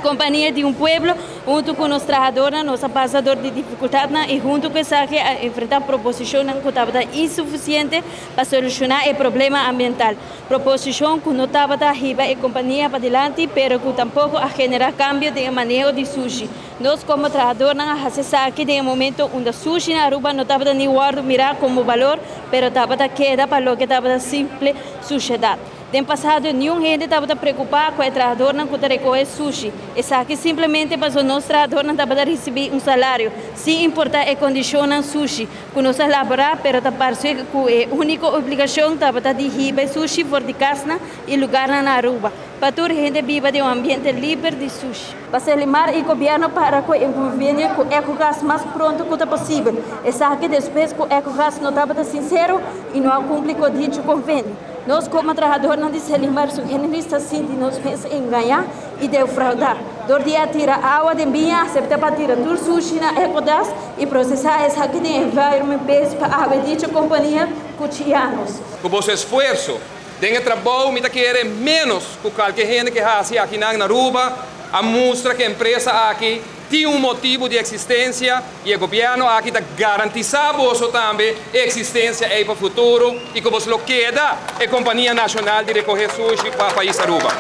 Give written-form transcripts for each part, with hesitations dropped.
Kompania di un pueblo, huntu ku nos trahadornan nos a pasa dor di difikultatnan i huntu ku esaki a enfrentá proposishonnan ku tabata insufisiente pa solushoná e problema ambiental. Proposishon ku no tabata hiba e kompania padilanti pero ku tampoko a generá kambio den e maneho di sushi. Nos komo trahadornan a hasi esaki den e momento unda sushi na Aruba no tabata ni wòrdu mirá komo balor pero tabata keda pa loke tabata simple sushedat. Den pasado niun hende tabata preokupá ku e trahadornan ku ta rekohé sushi. Esaki simplemente pasobra nos trahadornan tabata risibí un salario, sin importá e kondishonnan sushi ku nos a laborá, pero ta parse ku e úniko obligashon tabata di hiba e sushi for di kasnan i lugarnan na Aruba, pa tur hende biba den un ambiente liber di sushi. Pa Selimar i gobièrnu para ku e konvenio ku Ecogas mas pronto ku ta posibel. Esaki despues ku Ecogas no tabata sinsero i no a kumpli ku dicho konvenio. Nos komo trahadornan di Selimar su generis ta sinti nos mes engañá i defraudá dor di a tira awa den biña, aseptá pa tira tur sushi na Ecodas i prosesá esaki den Environment Base pa awe dicho kompania kuchiá nos. Ku boso esfuerso den e trabou mi ta kere ménos ku kalke hende ke hasi akinan na Aruba a mustra ku e empresa aki Tin un motibu di eksistensia i e gobièrnu aki ta garantisá boso tambe e eksistensia ei pa futuro i ku boso lo keda e kompania nashonal di rekohé sushi pa pais Aruba.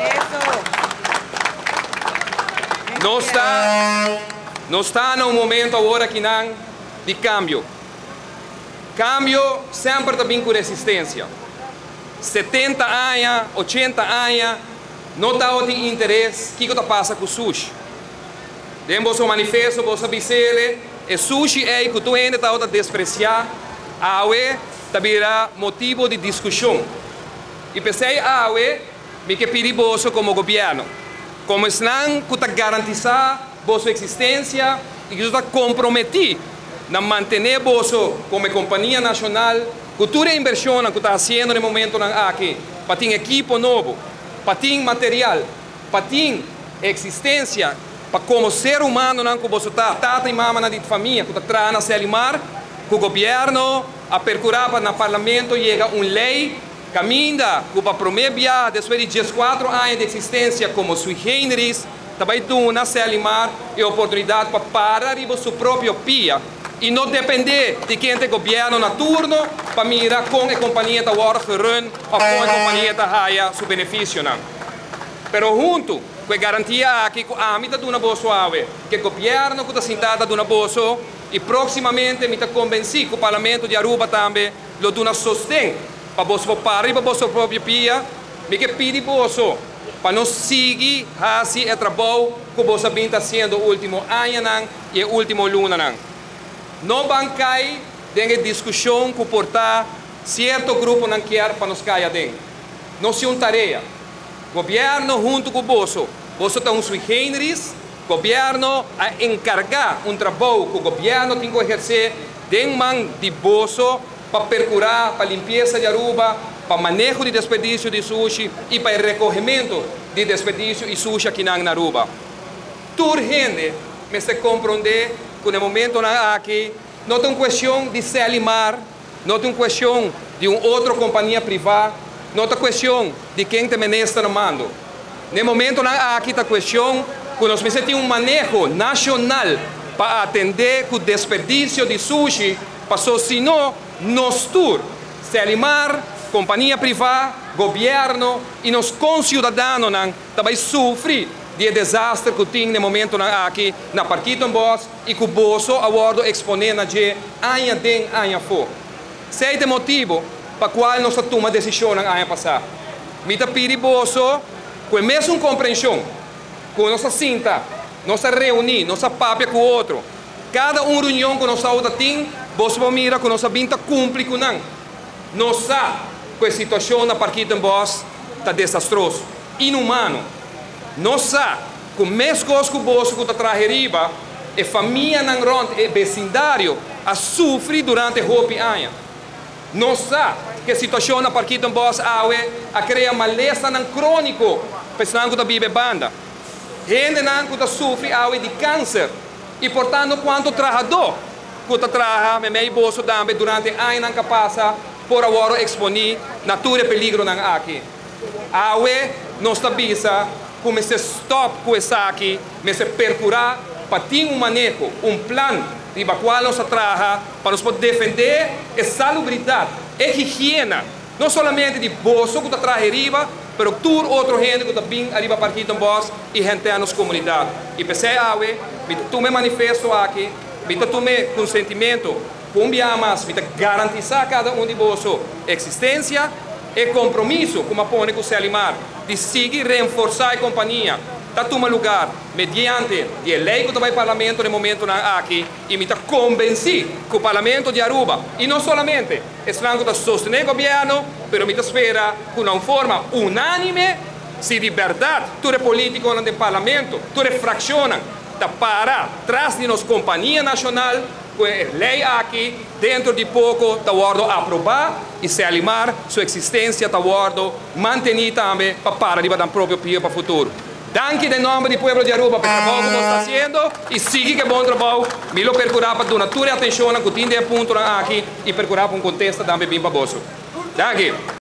Nos ta nos ta na un momento awor akinan di kambio. Kambio semper ta bin ku resistensia. 70 aña, 80 aña no tabatin interes kiko ta pasa ku sushi. Den boso manifesto boso a bis'ele, e sushi ei ku tur hende tabata despresiá, awe ta bira motibu di diskushon. I p'esei awe mi ke pidi boso komo gobièrnu, komo esnan ku ta garantisá boso eksistensia i ku ta komprometí na mantené boso komo e kompania nashonal ku tur e inbershonnan ku ta hasiendo na e momentonan aki pa tin ekipo nobo, pa tin material, Pa tin existencia pa como ser humanonan cu boso ta, tata y mamanan di famia cu ta traha na Selimar, cu gobierno a percura pa na parlamento yega un ley caminda cu pa prome bia despues di 14 aña di existencia como sui generis ta bay duna Selimar e oportunidad pa para riba su propio pia y no depende di ken ta e gobierno na turno pa mira con e compania ta wordo gerun of con e compania ta haya su beneficionan. Pero huntu ku e garantia aki ku ami ta duna boso awe, ku e gobièrnu ku ta sintá ta duna boso, i próksimamente mi ta kombensí ku Parlamento di Aruba tambe lo duna sosten pa boso por para riba boso propio pia, mi ke pidi boso pa no sigui hasi e trabou ku boso a bin ta hasiendo último añanan i e último lunanan. No ban kai den e diskushon ku por ta sierto gruponan kier pa nos kai aden. Nos tin un tarea. Gobierno hunto cu boso. Boso ta un sui generis. Gobierno a encarga un trabou cu gobierno tin cu eherce den man di boso pa percura pa limpieza di Aruba, pa maneho di desperdicio di sushi y pa e recogemento di desperdicio y sushi akinan na Aruba. Tur hende mester compronde cu na e momentonan aki no ta un cuestion di Selimar, No ta un cuestion di un otro compania priva, no ta cuestion di ken ta e minister na mando. Na e momentonan aki ta cuestion cu nos mester tin un maneho nacional pa atende cu desperdicio di sushi, paso si no, nos tur, Selimar, compania priva, gobierno y nos conciudadanonan ta bay sufri di e desaster cu tin na e momentonan aki na Parkietenbos i ku boso a wòrdu eksponé na dje aña den aña afó. Esei ta e motibu pa kual nos a tuma desishonnan aña pasá. Mi ta pidi boso ku e mesun komprenshon ku nos a sinta, nos a reuní, nos a papia ku otro. Kada un reunion ku nos tabata tin, boso por mira ku nos a bin ta kumpli ku nan. Nos sa ku e situashon na Parkietenbos ta desastroso, inhumano. Nos sa Ku meskos ku boso ku ta traha riba, e famianan rònt e besindario a sufri durante hopi aña. Nos sa ku e situashon na Parkietenbos awe a krea malesanan króniko pa esnan ku ta biba e banda. Hendenan ku ta sufri awe di kanser i por tanto kuantu trahadó ku ta traha meimei boso tambe durante añanan ku a pasa por a wòrdu eksponí na tur e peligronan aki. Awe nos ta bisa. Ku mester stòp ku esaki, mester perkurá pa tin un maneho, un plan riba kual nos a traha pa nos por defendé e salubridat, e higiena, no solamente di boso ku ta traha riba, pero tur otro hende ku ta bin ariba Parkietenbos i henter nos komunidat. I p'esei awe, mi ta tuma e manifesto aki, mi ta tum'é ku sentimentu, ku un biaha mas mi ta garantisá kada un di boso eksistensia, e kompromiso ku mi a pone ku Serlimar di sigui reforsá e kompania ta tuma lugá mediante di e lei ku ta bai Parlamento na e momentonan aki i mi ta konvensí ku Parlamento di Aruba i no solamente esnan ku ta sostené gobièrnu, pero mi ta spera ku na un forma unánime, si di bèrdat tur e polítikonan den Parlamento, tur e frakshonnan ta para tras di nos kompania nashonal, ku e lei aki dentro di poko ta wòrdu aprobá i Serlimar su eksistensia ta wòrdu mantení tambe pa para riba nan propio pia pa futuro. Danki den nòmber di pueblo di Aruba pa e trabou ku bo ta hasiendo i sigui ku e bon trabou. Mi lo perkurá pa duna tur e atenshonnan ku tin den e puntonan aki i perkurá pa un kontesta tambe bin pa boso. Danki.